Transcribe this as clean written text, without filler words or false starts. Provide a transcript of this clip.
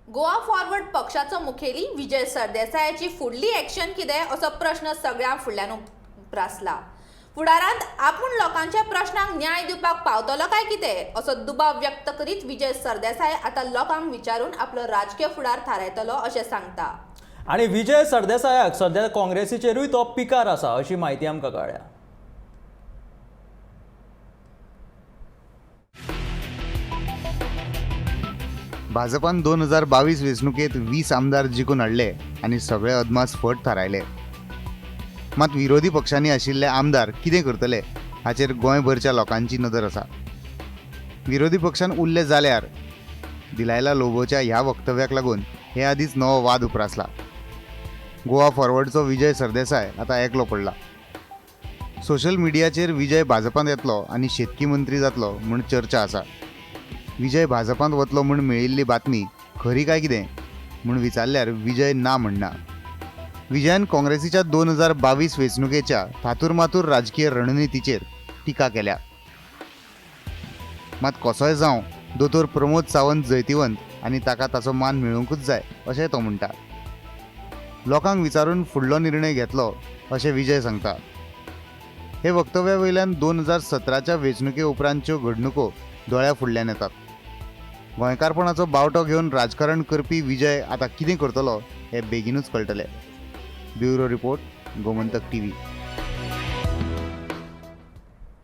Goa forward पक्षाचो मुखेली विजय सरदेसायाची फुडली एक्शन कितें असो प्रश्न सगळ्यां फुडल्यान उप्रासला. फुडारांत आपूण लोकांच्या प्रश्नांक न्याय दिवपाक पावतलो काय कितें असो दुबाव व्यक्त करीत विजय सरदेसाय आतां लोकांक विचारून आपलो राजकीय फुडार थारायतलो अशें सांगता. आनी विजय सरदेसायाक सद्या काँग्रेसीचेरूय तो पिकार आसा अशी म्हायती आमकां कळ्ळ्या. भाजपान 2022 वेंचणुकेंत 20 आमदार जिखून हाडले आनी सगळे अदमास फट थारायले. मात विरोधी पक्षांनी आशिल्ले आमदार कितें करतले हाचेर गोंयभरच्या लोकांची नदर आसा. विरोधी पक्षान उरले जाल्यार दिलायला लोबोच्या ह्या वक्तव्याक लागून हे आदींच नवो वाद उप्रासला. गोवा फॉरवर्डचो विजय सरदेसाय आतां एकलो पडला. सोशल मिडियाचेर विजय भाजपांत येतलो आनी शेतकी मंत्री जातलो म्हूण चर्चा आसा. विजय भाजपांत वतलो म्हूण मेळिल्ली बातमी खरी काय कितें म्हूण विचारल्यार विजय ना म्हणना. विजयान काँग्रेसीच्या 2022 वेंचणुकेच्या थातूरमातूर राजकीय रणनितीचेर टिका केल्या. मात कसोय जावं, दोतोर प्रमोद सावंत जैतिवंत आनी ताका ताचो मान मेळोवंकूच जाय अशें तो म्हणटा. लोकांक विचारून फुडलो निर्णय घेतलो अशें विजय सांगता. हे वक्तव्या वयल्यान 2017च्या वेंचणुके उपरांतच्यो घडणुको दोळ्या फुडल्यान येतात. गोंयकारपणाचो बावटो घेवन राजकारण करपी विजय आतां कितें करतलो हें बेगीनूच कळटलें. Bureau report, Gomantak TV.